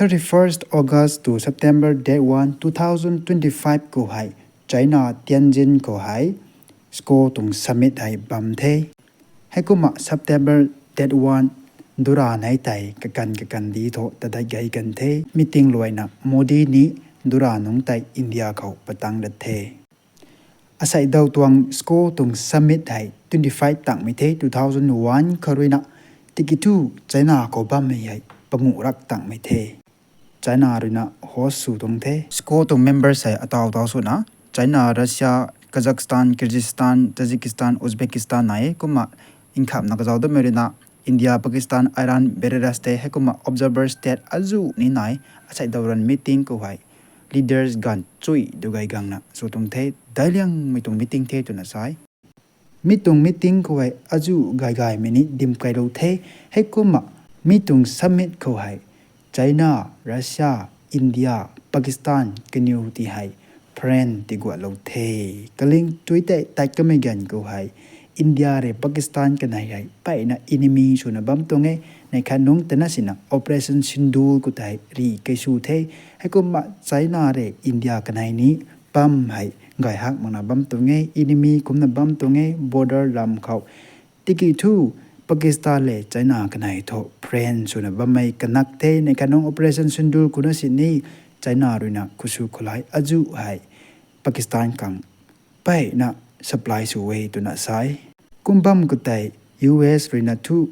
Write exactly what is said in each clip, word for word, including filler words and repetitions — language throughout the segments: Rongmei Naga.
Thirty first August to September date one two thousand twenty five khou hei China Tianjin khou hei SCO tuang summit hei bam the. Heikumna September date one dura nei tei kakan kakan di tho tadai gei kan the. Meeting luaina Modi ni dura nungc tei India khou patang dat the. Asei daw tuang SCO tuang summit hei twenty five tangmei the two thousand one khou ruina. Tiki thu China khou bammei hei pamu rak tangmei the. China ruina host sw tuang the. SCO tuang members hei ataw taw swna China, Russia, Kazakhstan, Kyrgyzstan, Tajikistan, Uzbekistan nai e. Kumna nkhamna kazauh damei ruina India, Pakistan, Iran, Belarus tei heikumna observer state azuh ni nai. Asei daw ruan meeting khou hei leaders ganv chui dugay gangna sw tuang the. Daic liangmei tuang meeting the twna sa e. Mi tuang meeting khou hei azuh gay gaymei ni dim kailou the. Heikumna mi tuang summit khou hei China, Russia, India, Pakistan kaniw ti hei friend tiguahlou the. Kaling tui tei tat kamei ganv khou hei India rui Pakistan kanei hei mpeyna enemy swna bam tuang e. Neih khat nungc tana sina Operation Sindoor khou tei rih kei sw the. Heikumna China rui India kanei ni pam hei gay hak makna bam tuang e, enemy kumcna bam tuang e border lam khou. Tiki thu Pakistan le China kanei thu friend swna bammei kanak the. Neih khat nungc Operation Sindoor khou na sini China ruina khusw khulai azuh hei Pakistan khang mpeyna supply sw e twna sa e. Kum bam khou tei US ruina thu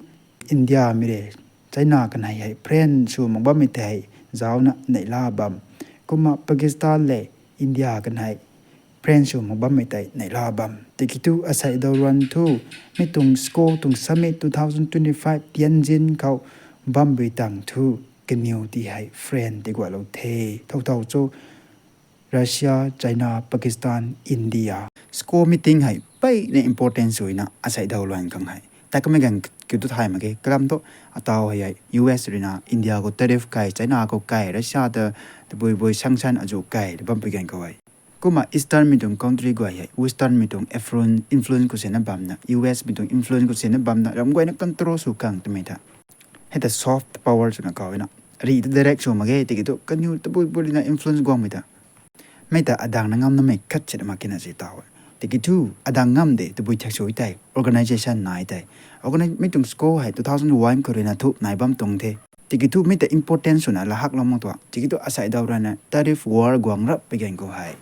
India mei rui China kanei hei friend sw mak bammei tei zauna neihla bam. Kumna Pakistan le India kanei friend sw mak bammei tei neihla bam. Tiki thu asei daw ruan thu mi tuang SCO tuang summit two thousand twenty five Tianjin khou bam bui tang thu kaniw ti hei friend tiguahlou the. Thow thow cho Russia, China, Pakistan, India. SCO meeting hei mpeyna important swna asei daw ruan khang hei tat kamei ganv kiu tu thay mak ge. Kalam thu ataw hei hei US ruina India khou tariff kai, China khou kai, Russia ta tabui bui sanction azuh kai ta bam pui ganv khou hei. Kumna Eastern mei tuang country guay hei Western mei tuang influence khou sina bamna, US mei tuang influence khou sina bamna ram guayna control sw khang twmei ta. Hei ta soft power swna kau na. Rih ta direct sw mak ge, tiki thu kaniw tabui bui ruina influence guangmei ta. Mei ta adangna ngamnamei khat sina mak kina si taw e. Tiki thu adang ngam de tabui thak sw tei organization nai tei. Organi- mi tuang SCO hei two thousand one khou ruina thu nai bam tuang the. Tiki thu mi ta important swna la haklou mak tuang. Tiki thu asei daw ruina tariff war guang rap pui ganv khou hei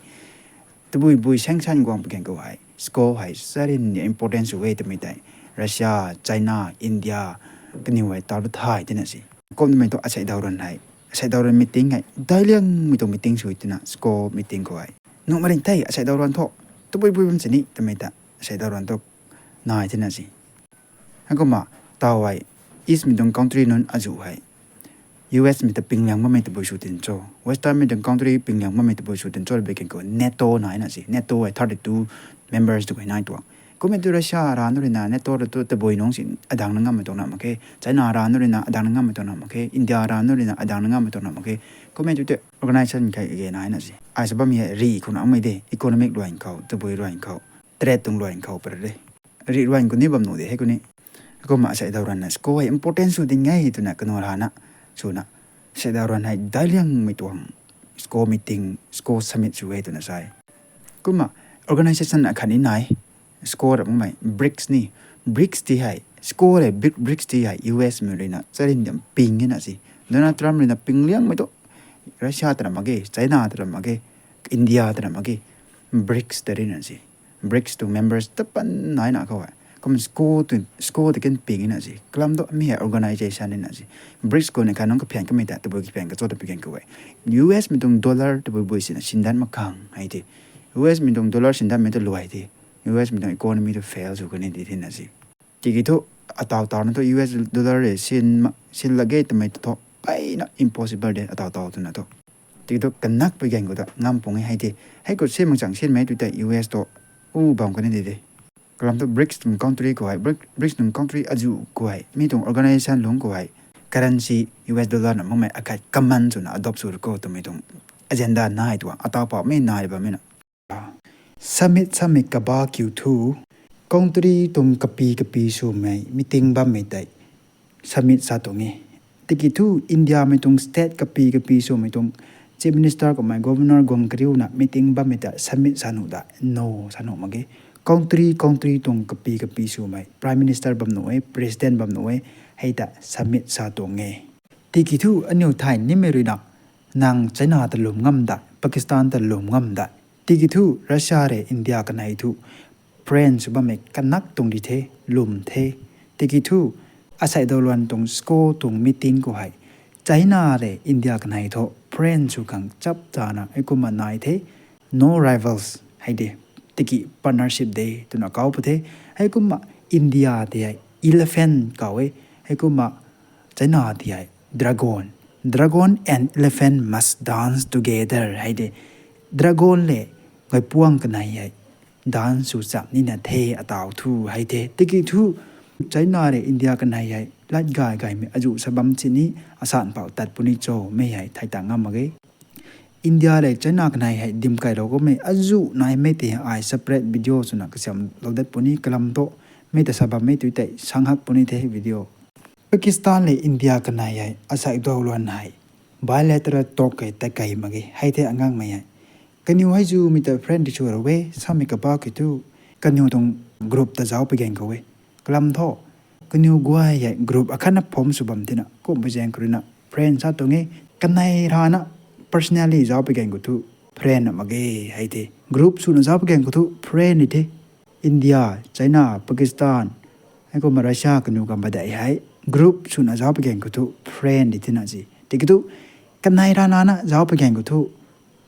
tabui bui sanction guang pui ganv khou hei SCO hei charynmei important sw e twmei tei Russia, China, India kaniw hei taw lu thay tina si. Kumna mei thu asei daw ruan hei, asei daw ruan meeting hei daic liangmei tuang meeting sw twna SCO meeting khou hei nuh maring tei asei daw ruan thu tabui bui bam sini twmei ta asei daw ruan thu nai tina si. Heikumna taw hei East mei tuang country nunc azuh hei US mei ta pingliang bammei tabui sw tin cho, Western mei tuang country pingliang bammei tabui sw tin cho bui ganv khou NATO naina si. NATO hei thirty two members tu hei nai tuang. Kummei tu Russia ra nu ruina NATO ra tu tabui nungc si adangna ngammei tuang na mak khe, China ra nu ruina adangna ngammei tuang na mak khe, India ra nu ruina adangna ngammei tuang na mak khe. Kummei tu te organization kai ge naina si. Ai sa bammei hei rih khou na mei de, economic luan khou, tabui luan khou, trade tuang luan khou pare de. Rih luan khou ni bam nuh de hei khou ni. Kumna asei daw ruan na SCO hei important sw ding e twna kanu rana swna asei daw ruan hei daic liangmei tuang SCO meeting, SCO summit sw e twna sa e. Kumna organization akhat ni nai, SCO ra makmei BRICS ni. BRICS ti hei SCO le BRIC- BRICS ti hei US mei ruina charyn diam ping e na si. Donald Trump ruina pingliangmei tu Russia ta ra mak ge, China ta ra mak ge, India ta ra mak ge, BRICS ta ruina si. BRICS tuang members tapan naina khou hei. Kumna SCO tu, SCO ta ken ping na si. Kalam thu mi hei organization na si. BRICS khou ni kha nungc kaphian kamei ta tabui kaphian kacho ta pui ganv khou hei US mei tuang dollar tabui bui sina sindan mak khang hei the. US mei tuang dollar sindanmei ta luai the, US mei tuang economy tu fail sw kani di thina si. Tiki thu ataw taw na thu US dollar rui sin ma- sin lak ge twmei ta thu mpeyna impossible de ataw taw twna thu. Tiki thu kanak pui ganv khou ta ngam pung e hei the. Hei khou sin mak chang sinmei tu tei US tu u bam kani di de. Kalam thu BRICS tuang country khou hei, BRIC- BRICS tuang country azuh khou hei, mi tuang organization lungc khou hei currency US dollar na makmei akhat common swna adopt sw ru khou twmei tuang agenda nai tuang, ataw pamei nai bammei na. Summit summit kaba kiu thu country tuang kapi kapi swmei meeting bammei tei summit sa tuang e. Tiki thu Indiamei tuang state kapi kapi swmei tuang Chief Minister kummei Governor guang kariuna meeting bammei ta submit sa nuh da, no sa nuh mak ge. Country country tuang kapi kapi swmei Prime Minister bam nuh e, President bam nuh e, hei ta submit sa tuang e. Tiki thu aniu thay nimei ruina, nang China ta lwm ngam da, Pakistan ta lwm ngam da. Tiki thu Russia rui India kanei thu friend sw bammei kanak tuang di the, lwm the. Tiki thu asei dawluan tuang sco tuang meeting khou hei, China rui India kanei thu friend sw khang chap chana heikumna nai the, no rivals hei de, tiki partnership de twna kau pu the. Heikumna India tei hei elephant kau e, heikumna China tei hei dragon. Dragon and elephant must dance together hei de. Dragon le gaipuang kanei hei dance sw chap nina the ataw thu hei the. Tiki thu China rui India kanei hei lat gay gaymei azuh sa bam sini, asan pou tat puni cho, mei hei thay ta ngam mak ge. India le China kanei hei dim kailou kummei azuh naimei tei ai separate video swna kasiamlou dat puni, kalam thu mei ta sa bammei tu tei sang hak puni the video. Pakistan le India kanei hei asei dawluan hei bilateral talk hei tat kei mak ge, hei the angangmei hei. Kaniw hei zumei ta friend di sw ra e samei kaba ki thu, kaniw tuang group ta zauc pui gan khou e. Kalam thu, kaniw guay hei group akhatna form sw bam thina kumhpui zaeng khou ruina friend sa tuang e. Kanei rana personally zauc pui gan khou thu friend na mak ge, hei the. Group swna zauc pui gan khou thu friend di the. India, China, Pakistan, heikumna Russia kaniw kam padeih hei group swna zauc pui gan khou thu friend di thina si. Tiki thu kanei rana na zauc pui gan khou thu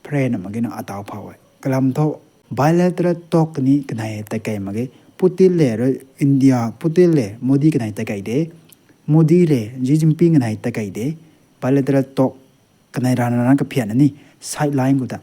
friend na mak ge na ataw phau e. Kalam thu bilateral talk ni kanei tat kei mak ge. Putin le India, Putin le Modi kanei tat kei de. Modi le Xi Jinping kanei tat kei de. Bilateral talk kanei rana na kaphian ni sideline khou ta.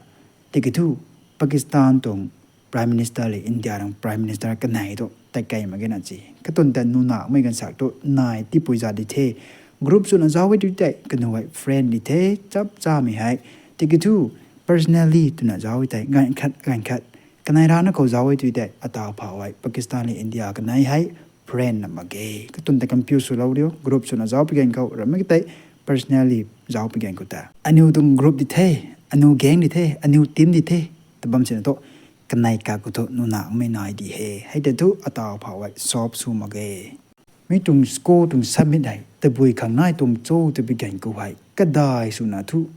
Tiki thu Pakistan tuang Prime Minister le India tuang Prime Minister kanei thu tat kei mak ge na si. Katun ta nunamei ganvsak thu nai tipui za di the. Group swna zauc e tu tei kaniw hei friend di the, chap chamei hei. Tiki thu personally twna zauc e tei ganv khat ganv khat kanei rana khou zauc e tu tei ataw phau hei Pakistan le India kanei hei friend na mak ge. Katun ta confuse swlou riu, group swna zauc pui gan khou ramei tei personally zauc pui gan khou ta. Aniw tuang group di the, aniw gang di the, aniw team di the ta bam sina thu kanei kak khou thu nunamei nai di he, hei tei thu ataw phau hei solve sw mak ge. Mi tuang sco tuang summit hei tabui khang nai tuang cho twpui gan khou hei kadai swna thu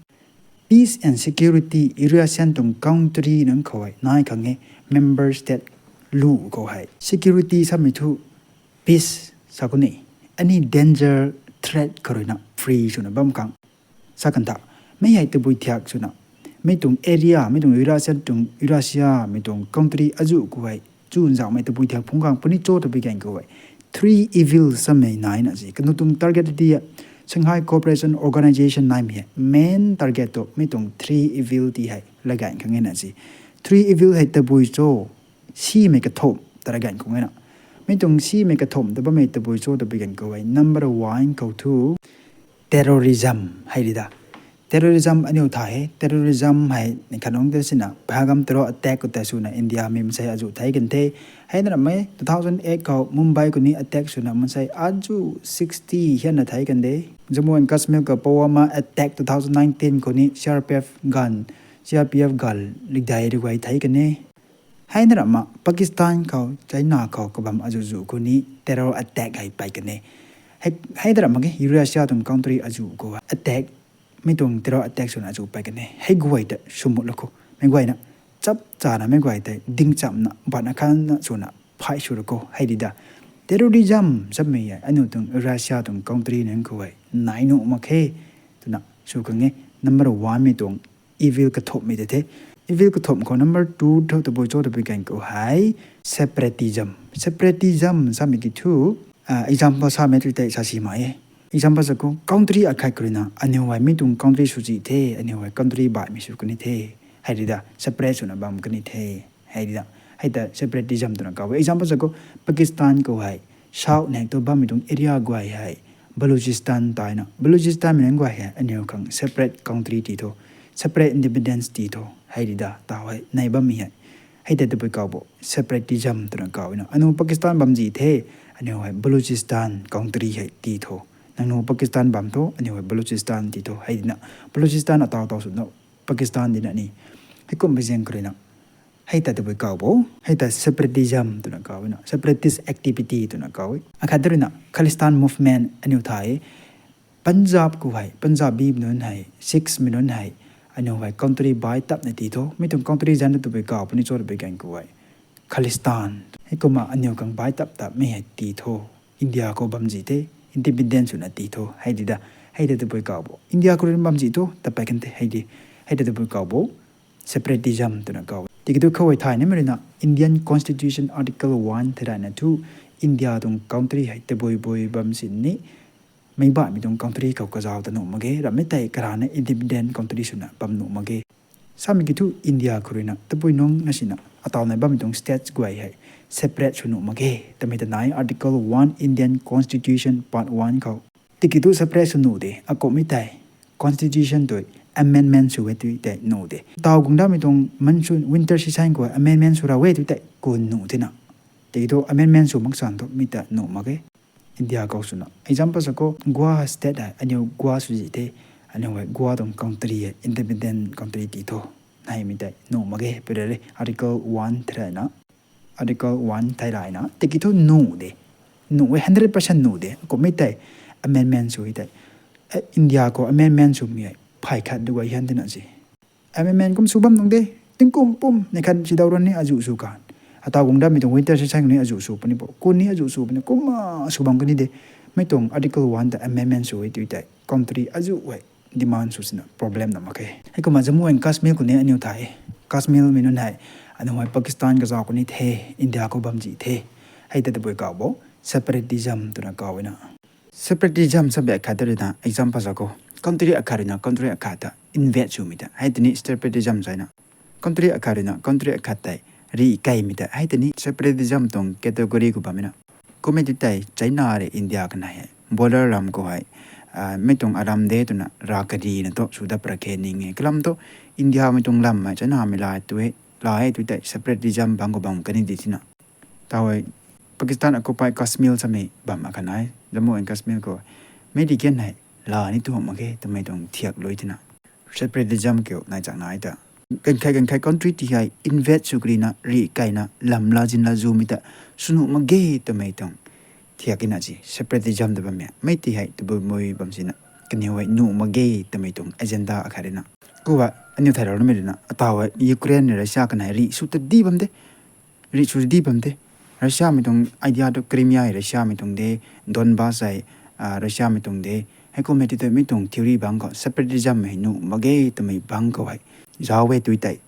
peace and security, Eurasian tuang country nunc khou hei nai khang e, member state lu khou hei. Security samei thu peace sa khou ni, any danger, threat khou ruina free swna bam khang. Sa kan ta, mei hei tabui thiak swna, mi tuang area, mi tuang Eurasian tuang, Eurasia mi tuang country azuh khou hei chu nzaumei tabui thiak phungc khang puni cho twpui gan khou hei three evil samei naina si. Kanu tuang target ti e, Shanghai Cooperation Organization naimei hei main target tu mi tuang three evil ti hei lagan khang e na si. Three evil hei tabui cho, simei kathumh ta lagan khang e na. Mi tuang simei kathumh ta bammei tabui cho twpui gan khou hei number one khou thu terrorism hei di da. Terrorism aniw thay e, terrorism hei ni khanungc ta sina Pahalgam terror attack khou ta swna India mi mansei azuh thei kan the. Hei na ramei two thousand eight khou Mumbai khou ni attack swna mansei azuh sixty hianna thei kan de. Jammu and Kashmir khou Pulwama attack two thousand nineteen khou ni C R P F gun, C R P F gal likdai ri guay thei kan e. Hei na ramna Pakistan khou, China khou kabam azuh zuh khou ni terror attack hei pey kan e. Hei, hei na ramna ke Eurasia tuang country azuh khou attack, mi tuang terror attack swna azuh pey kan e. Hei guay ta swmut lou khou, mei guayna chap chana mei guay tei dingchamna batna khanna swna phay sw lou khou hei di da. Terrorism samei hei aniu tuang Eurasia tuang country nunc khou hei nai nuh mak khe twna sw khang e. Number one mei tuang evil kathumhmei tei the. Evil kathumh khou number two tho tabui cho tabui gan khou hei separatism. Separatism samei ki thu, ah, example samei tei tei sa si mai e. Example sa khou country akhat khou ruina aniu hei mi tuang country sw chi the, aniu hei country baihmei sw kan the, hei di da, separate swna bam kan the. Hei di da, hei ta separatism twna kau e. Example sa khou Pakistan khou hei south nang tu bammei tuang area guay hei Balochistan taina, Balochistan mei nunc guay hei aniu khang separate country ti tho, separate independence ti tho, hei di da, taw hei nai bammei hei. Hei tei tabui kau bo separatism twna kau na. Aniu Pakistan bam zi the, aniu hei Balochistan country hei ti tho. Nangniw Pakistan bam tho, aniu hei Balochistan ti tho, hei dina. Balochistan ataw taw swna Pakistan dina ni. Heikumhmei zaeng khou ruina, hei ta tabui kaw bo, hei ta separatism twna kaw na, separatist activity twna kaw e. Akhat ruina Khalistan movement aniu thay e. Punjab khou hei, Punjabi mei nunc hei, Sikhs mei nunc hei, aniu hei country bai tapna ti tho. Mi tuang country zanc ta tabui kaw puni cho tabui kan khou hei, Khalistan. Heikumna aniu khang bai tap tapmei hei ti tho. India khou bam zi the, independence swna ti tho, hei di da. Hei ta tabui kaw bo, India khou ruina bam zi tho, tapai kan the, hei di. Hei ta tabui kaw bo, separatism twna kaw. Tiki thu khou hei thay nimei ruina Indian Constitution Article one thei rana thu India tuang country hei tabui bui bam sini, meic baihmei tuang country khou kazauh ta nuh mak ge, rammei tei karana independent country swna bam nuh mak ge. Samei ki thu India khou ruina tabui nungc na sina ataw nai bammei tuang states guay hei separate sw nuh mak ge twmei ta nai Article one Indian Constitution Part one khou. Tiki thu separate sw nuh de, akumhmei tei constitution tui amendment sw e tui tei nuh de. Taw guang damei tuang monsoon, winter season khou amendment sw ra e tui tei kun nuh thena. Tiki thu amendment sw mak san thu mi ta nuh mak ge. India khou swna example sa khou Goa state hei aniu Goa sw zi the, aniu hei Goa tuang country hei independent country ti tho, naimei tei nuh mak ge. Pui ra le Article one thei rana, Article one thei rana tiki thu nuh de, nuh e, hundred percent nuh de. Kumhmei tei amendment sw e tei, India khou amendment swmei hei phay khat du gay hian tina si. Amendment kum sw bam nung de, tingkum pum ni khan sidaw run ni azuh sw kan. Ataw guang damei tuang winter season ni azuh sw puni bo, kun ni azuh sw puni, kumna sw bam kani de. Mi tuang Article one ta amendment sw e tui tei country azuh hei demand sw sina problem na mak khe. Heikumna Jammu and Kashmir khou ni aniu thay e. Kashmir mei nunc hei aniu hei Pakistan kazauh khou ni the, India khou bam zi the, hei ta tabui kaw bo, separatism twna kaw na. Separatism sa bia khat ruina example sa khou country akhat ruina country akhat ta invade swmei ta hei tini separatism sa na. Country akhat ruina country akhat tei rih kaimei ta hei tini separatism tuang category khou bammei na. Kumhmei ti tei China rui India kanei hei border lam khou hei, mei tuang aram de twna ra karina thu sw dat pra khe ning e. Kalam thu Indiamei tuang lam hei Chinamei la tu e, la e tui tei separatism bang khou bam kani di thina. Taw hei Pakistan occupied Kashmir samei bam akhat nai, Jammu and Kashmir khou. Mei di kian hei la ni tu mak khe twmei tuang thiak lui thina. Separatism kiu nai chak nai ta. Kankhei kankhei country ti hei invade sw karina rih kaina lam la zin la zumei ta sw nuh mak ge twmei tuang thiak ina si separatism ta bammei. Mei ti hei tabui mui bam sina kaniw hei nuh mak ge twmei tuang agenda akhat ruina. Kumna aniu thaylou namei ruina ataw hei Ukraine ni Russia kanei rih sw ta di bam de. Rih sw di bam de. Russiamei tuang idea tu Crimea hei Russiamei tuang de, Donbas hei Russiamei tuang de. Heikumhmei ti tei mi tuang theory bang khou separatism hei nuh mak ge twmei bang khou hei zauc e tui tei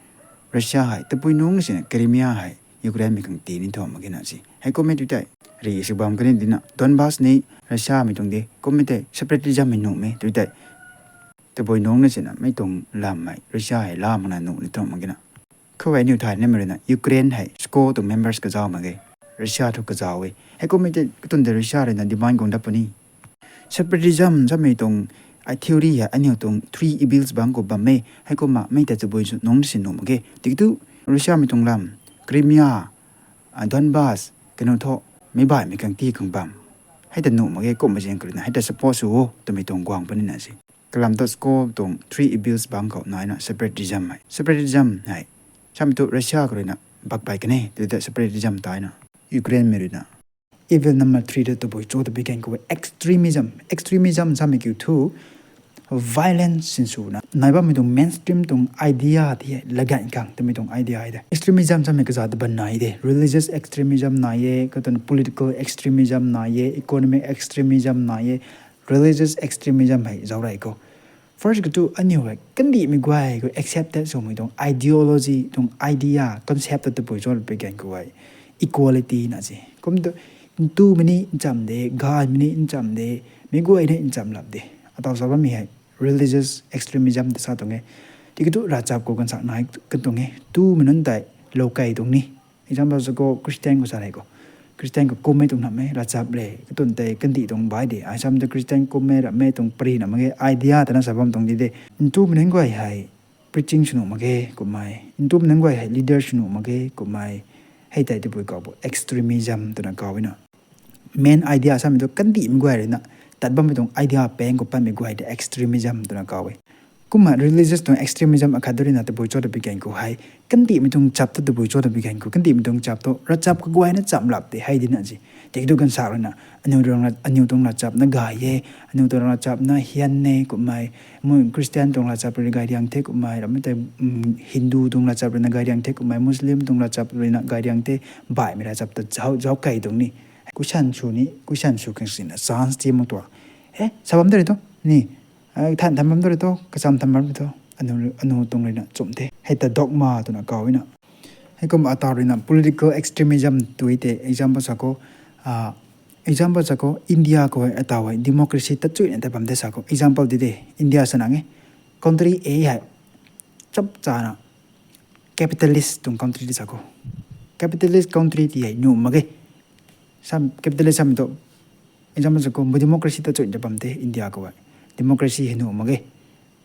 Russia hei tabui nungc sina Crimea hei Ukrainemei khang ti ni thu mak ge na si. Heikumhmei tui tei rih sw bam kani dina Donbas ni Russiamei tuang de, kumhmei tei separatism hei nuhmei tui tei tabui nungc na sina mei tuang lam hei Russia hei la makna nuh ni thu mak ge na. Khou hei aniu thay nimei ruina Ukraine hei SCO tuang members kazauh mak ge, Russia thu kazauh e. Heikumhmei tei katuang de Russia ruina demand guang dat puni. Separatism samei tuang theory hei aniu tuang three evils bang khou bam e. Heikumna mei ta tabui nungc si nuh mak ge. Tiki thu Russiamei tuang lam, Crimea, Donbas, kanu thu meic baihmei khang ti khang bam. Hei ta nuh mak ge, kumhmei zaeng khou ruina hei ta support sw o twmei tuang guang puni na si. Kalam thu SCO tuang three evils bang khou naina separatism hei, separatism hei samei thu Russia khou ruina bak bai kan e tui tei separatism taina. Ukrainemei ruina evil number three ta tabui cho tabui kan khou extremism. Extremism samei kiu thu violence sinswna nai bammei tuang mainstream tuang idea ti hei laganv khang twmei tuang idea hei de. Extremism samei kazat ta ban nai de, religious extremism nai e, katuang political extremism nai e, economic extremism nai e, religious extremism hei zauc rey khou. First khou thu aniu hei kandihmei guay khou accepted swmei tuang ideology tuang idea concept ta tabui cho tabui kan khou hei equality na si. Kum tu ntumei ni ncham de, gaymei ni ncham de, meic guay ni ncham lap de. Ataw sa bammei hei religious extremism ta sa tuang e. Tiki thu ravchap khou kansak nai kan tuang e. Ntumei nunc tei lou key tuang ni. Example sa khou Christian khou sa rey khou. Christian khou kummei tuang namei ravchap le, katuang tei kandih tuang bai de. Ai sam tu Christian kummei ramei tuang pary na mak ge, idea ta na sa bam tuang di de. Ntumei nunc guay hei preaching sw nuh mak ge kumhmei, ntumei nunc guay hei leader sw nuh mak ge kumhmei. Hei tei tabui kaw bo extremism twna kaw na. Main idea samei thu kandihmei guay ruina tat bammei tuang idea pang khou patmei guay ta extremism twna kaw e. Kumna religious tuang extremism akhat du ruina tabui cho ta bi gan khou hei, kandihmei tuang chap ta tabui cho ta bi gan khou, kandihmei tuang chap tu ravchap kaguayna chamlap tei hei dina si. Tiki tu ganv sa ruina, aniu tuang ravchapna gay e, aniu tuang ravchapna hian e kummei, mu Christian tuang ravchap rui gay riang the kummei, rammei tei Hindu tuang ravchap ruina gay riang the kummei, Muslim tuang ravchap ruina gay riang the, baihmei ravchap ta zauc kei tuang ni. Kusan sw ni, kusan sw khang sina chance ti mak tua. E, sa bam de rui tu ni, than tham bam de rui tu, kacham tham bam de rui tu, aniu tuang ruina chum the. Hei ta dogma twna kaw na. Heikumna ataw ruina political extremism tui tei example sa khou, example sa khou India khou hei ataw hei democracy ta chuina ta bam de sa khou example di de, India sana e. Country A hei chap chana capitalist tuang country di sa khou, capitalist country ti hei nuh mak ge. Capitalist samei tu example sa khou democracy ta chuina ta bam the India khou hei. Democracy hei nuh mak ge.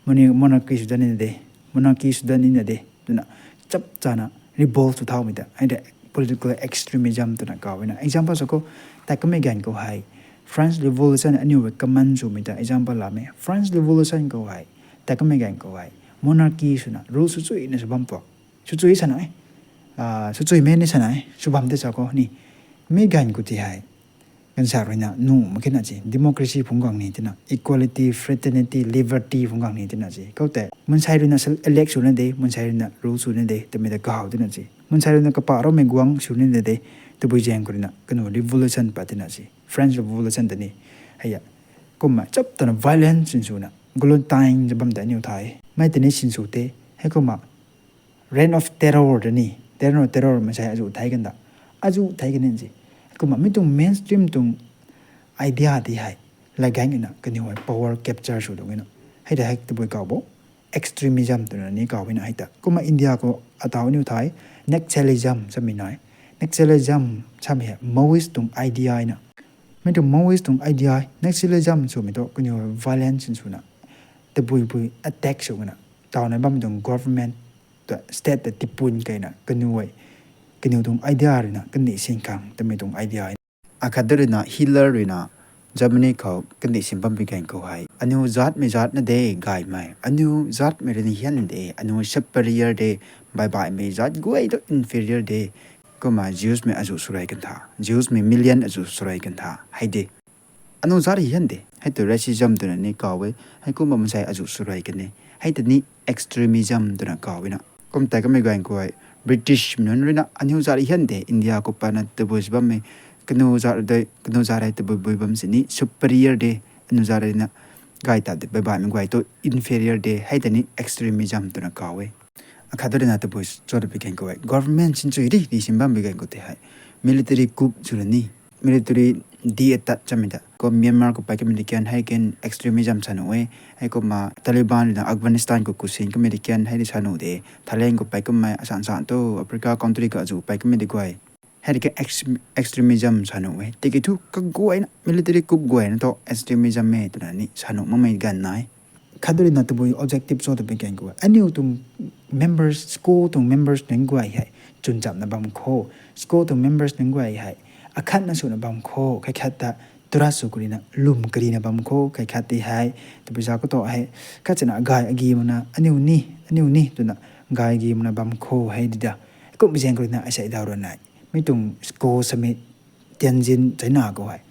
Monarchy sw dat nina de, monarchy sw dat nina de twna chap chana revolt sw thaumei ta hei de political extremism twna kaw na. Example sa khou, tat kamei gan khou hei French Revolution aniu hei common swmei ta example lamei. French Revolution khou hei, tat kamei gan khou hei monarchy swna rule sw chuina sw bam tuang, sw chui sana e, sw chuimei ni sana e, sw bam de sa khou ni. Mi gan khou ti hei ganv sa ruina nuh mak khe na si, democracy phungc gang ni tina, equality, fraternity, liberty phungc gang ni tina si. Khoutei mansei ruina elect swna de, mansei ruina rule swna de twmei ta kaw tina si. Mansei ruina kapah raumei guang swna de de, tabui zaeng khou ruina kaniw revolution pat tina si, French Revolution ta ni. Heiya, kumna chap tana violence sinswna guillotine ta bam tei aniu thay. Mei tei ni sinsw the. Heikumna Reign of Terror ta ni, Reign of Terror mansei azuh thei kan da, azuh thei kan si. Kumna mi tuang mainstream tuang idea ti hei latgan na kaniw hei power capture sw tuang na. Hei ta hei tabui kaw bo, extremism twna ni kaw na hei ta. Kumna India khou ataw aniu thay Naxalism samei nai. Naxalism samei hei Maoist tuang idea na. Mi tuang Maoist tuang idea, Naxalism swmei tu kaniw hei violence sinswna, tabuibui attack swna, tauna bammei tuang government ta, state ta tipun keyna kaniw hei, kaniw tuang idea ruina kandih sin khang twmei tuang idea. Akhat ruina Hitler ruina Germany khou kandih sin bam bi gan khou hei, aniu zaatmei zaatna de gaymei, aniu zaatmei ruina hian de, aniu superior de, baibaihmei zaat guay tu inferior de. Kumna Jewsmei azuh swrey kan tha, Jewsmei million azuh swrey kan tha hei de. Aniu zaat hian de, hei tu racism twna ni kaw e. Heikumna mansei azuh swrey kan e, hei ta ni extremism twna kaw na. Kum tei kamei gan khou hei Britishmei nunc ruina aniu zaat hian de, India khou patna tabui si bammei, kaniw zaat de, kaniw zaat hei tabuibui bam sini superior de, aniu zaat ruina gay ta de, baibaihmei guay tu inferior de, hei ta ni extremism twna kaw e. Akhat ruina tabui cho ta bi gan khou hei government sinchui ri ri sin bam bi gan khou tei hei military coup swna ni, military di atat chamei ta khou Myanmar khou pei kamei di kan hei kan extremism sa nuh e. Heikumna Taliban ruina Afghanistan khou kusin kamei di kan hei di sa nuh de. Thailand khou pei kamei, asan san tu Africa country khou azuh pei kamei di guay, hei di kan extremism sa nuh e. Tiki thu kaguayna military coup guayna thu extremism e twna ni sa nuh makmei ganv nai. Khat ruina tabui objective cho ta bi gan khou hei aniu tuang members, school tuang members nunc guay hei chwnchapna bam khou, school tuang members nunc guay hei akhatna swna bam khou, khat khat ta trust sw karina lwm karina bam khou, khat khat ti hei tabui za khou tu hei khat chana gay agi makna aniu ni, aniu ni twna gay agi makna bam khou hei di da. Kum zaeng khou ruina asei daw rana, mi tuang school samei Tianjin China khou hei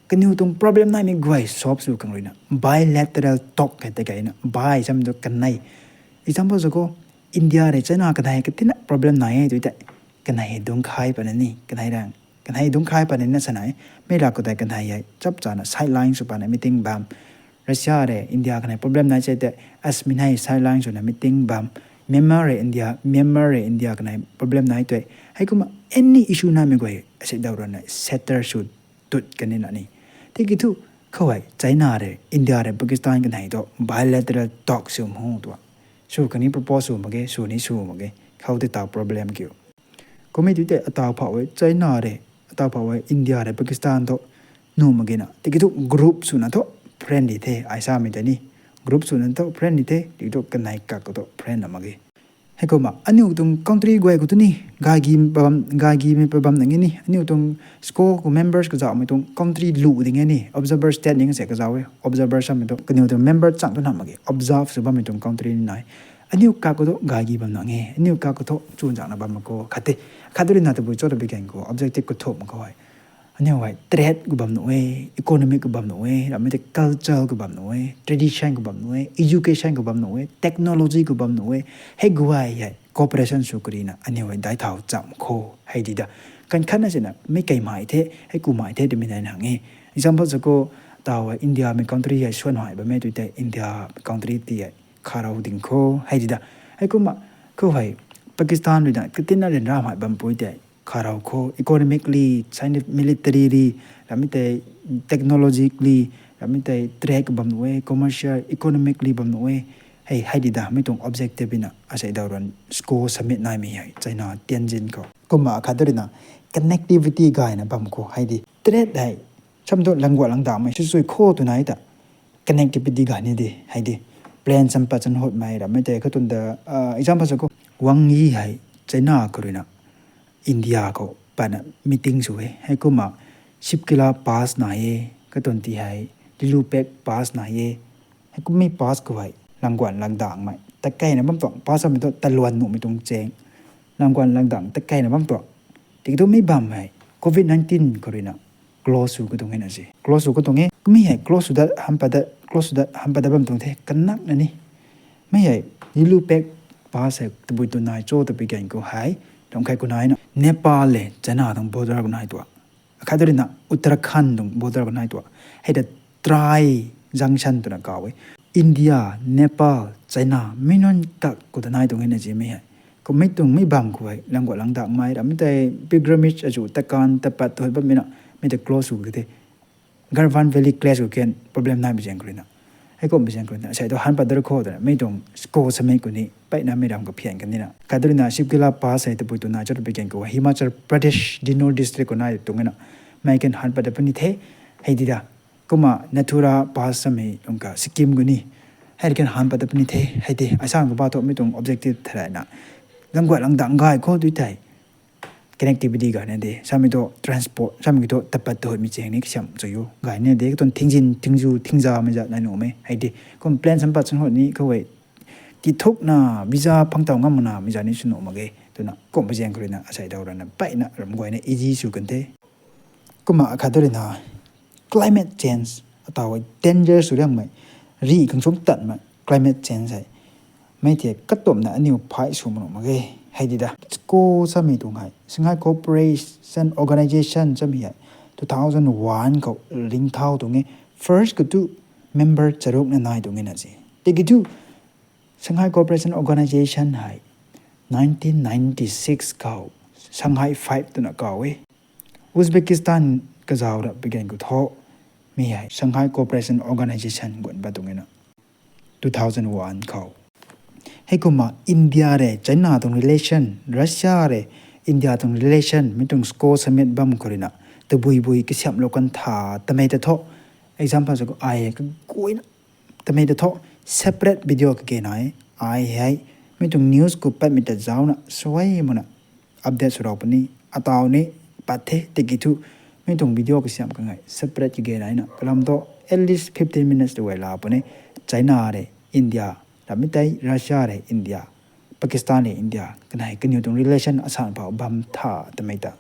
kaniw tuang problem naimei guay solve sw khang ruina bilateral talk hei ta gayna, bi samei tu kanei. Example sa khou India rui China kanei katina problem nai e tui tei, kanei hei dungc khay patna ni, kanei rang, kanei dungc khay patna ni na sana e. Mei ra khou tei kanei hei chap chana sideline sw patna meeting bam. Russia rui India kanei problem nai se tei, asmei hei sideline swna meeting bam. Myanmar rui India, Myanmar rui India kanei problem nai tei, heikumna any issue naimei guay asei daw rana settle sw tut kanina ni. Tiki thu khou hei China rui India rui Pakistan kanei tu bilateral talk sw mhu tua, sw kani propose sw mak ge, sw ni sw mak ge. Khou tei taw problem kiu. Kummei tui tei ataw phau e China rui, ataw phau e India rui Pakistan tu nuh mak ge na. Tiki thu group swna thu friendly the, ai samei tei ni. Group swna thu friendly the, tiki thu kanei kak khou tu friend na mak ge. Heikumna aniu tuang country guay khou tu ni, gaygi bam, gaygimei pa bam nang e ni, aniu tuang sco khou members kazauhmei tuang country lu ding e ni, observer state ning se kazauh e, observer samei tu, kaniw tuang member chang tu na mak ge, observe sw bammei tuang country ni nai. Aniu kak khou tu gaygi bam nang e, aniu kak khou tu chuzaenghna bam mak khou, khat te, khat tu rui na tabui cho ta bi gan khou, objective khou thu mak khou hei. Aniu hei trade khou bam nuh e, economic khou bam nuh e, ramei tei culture khou bam nuh e, tradition khou bam nuh e, education khou bam nuh e, technology khou bam nuh e, hei guay hei cooperation sw karina aniu hei daic thau cham khou hei di da. Kan khatna sina mei keimei the, hei kumei the twmei nai nang e. Example sa khou, taw hei India mei country hei suan hei bammei tu tei India mei country ti hei kharou ding khou hei di da. Heikumna khou hei Pakistan rui na katinna ryanramei bam pui tei kharou khou, economically, scientific, militarily, ramei tei technologically, ramei tei trade bam nuh e, commercial, economically bam nuh e, hei, hei di da, mei tuang objective na asei daw ruan sco summit naimei hei, China Tianjin khou. Kumna khat tu rui na connectivity gayna bam khou hei di. Trade hei, sam tu langguat langdakmei, sui sui khou tu nai ta connectivity gay ni de, hei di. Plane sampat chan hotmei, ramei tei khou tun da, ah, example sa khou, Wang Yi hei, China khou rui na, India khou patna meeting sw e. Heikumna Shipkila Pass nai e, katuan ti hei Lulupek Pass nai e. Heikumhmei pass khou hei langguan langdakmei takeina bam tuang, pass samei tu taluan nuhmei tuang chaeng. Langguan langdang takeina bam tuang. Tiki tu mei bam hei covid nineteen khou rui na close sw katuang e na se. Close sw katuang e. Kumhmei hei close sw dat, han pat dat, close sw dat, han pat dat bam tuang the, kanakna ni. Mei hei, Lulupek Pass hei tabui tu nai cho ta bi gan khou hei, tuang khat khou nai na, Nepal le China tuang border khou nai tuang. Akhat tu rui na Uttarakhand tuang border khou nai tuang. Hei ta Tri Junction twna kaw e. India, Nepal, China, mei nunc kak khou ta nai tuang e na se mei hei. Kumhmei tuang mei bam khou hei, langguat langdakmei, ramei tei pilgrimage azu takan, tapat tu hei bammei na, mei ta close sw katuang the. Garhwal Valley clash khou kan problem naimei zaeng khou rui na. Heikumhmei zaeng khou rui na, asei tu han pat dat khou twna, mei tuang sco summit khou ni, mpeyna mei ram kaphian kan di na. Khat tu rui na Shipkila Pass hei tabui tu nai cho ta bi gan khou, Himachal Pradesh, Dinoor district khou nai tuang e na. Mei kan han pat dat puni the, hei di da. Kumna Nathu Pass samei tuang kha Sikkim khou ni. Hei kan han pat dat puni the, hei di. Asang khou ba thu mei tuang objective tharai na. Langguat langdang gay khou tu tei connectivity gay na de, samei tu transport, samei tu tapat tu hei mei chaeng ni kasiam cho yo. Gay na de, katuan thingzin, thingzu, thingzamei zat nai nuhmei, hei di. Kum plane sampat chan hot ni khou hei, tithukna, visa phang taw ngam makna, mei zat ni sw nuh mak ge. Twna, kumhmei zaeng khou rui na, asei daw ruan na, mpeyna, ram guayna, easy sw kan the. Kumna akhat tu rui na, climate change, ataw hei danger sw riangmei, ri khang sum tatmei, climate change hei. Mei thei katumna aniu phay sw mak nuh mak ge, hei di da. Sco samei tuang hei, Shanghai Cooperation Organization samei hei, two thousand one khou ringcthau tuang e, first khou tu member charuk na nai tuang e na se. Tiki tu, Shanghai Cooperation Organization hei, nineteen ninety-six khou, Shanghai Five twna kaw e. Uzbekistan kazauh ra bi gan khou thu, mi hei Shanghai Cooperation Organization guan pat tuang e na, two thousand one khou. Heikumna India rui China tuang relation, Russia rui India tuang relation, mei tuang sco summit bam khou rui na, tabui bui kasiamhlou kan tha tamei ta thu, example sa khou ai kaguayna tamei ta thu, separate video kage nai, ai hei, mei tuang news khou patmei ta zaucna, suai makna, update sw rau puni, ataw ni, pat the, tiki thu, mei tuang video kasiam khang hei, separate kage naina, kalam thu, at least fifteen minutes tu guay la puni, China rui India, ramei tei Russia rui India, Pakistan rui India, kanei kaniw tuang relation asan phou bam tha tamei ta.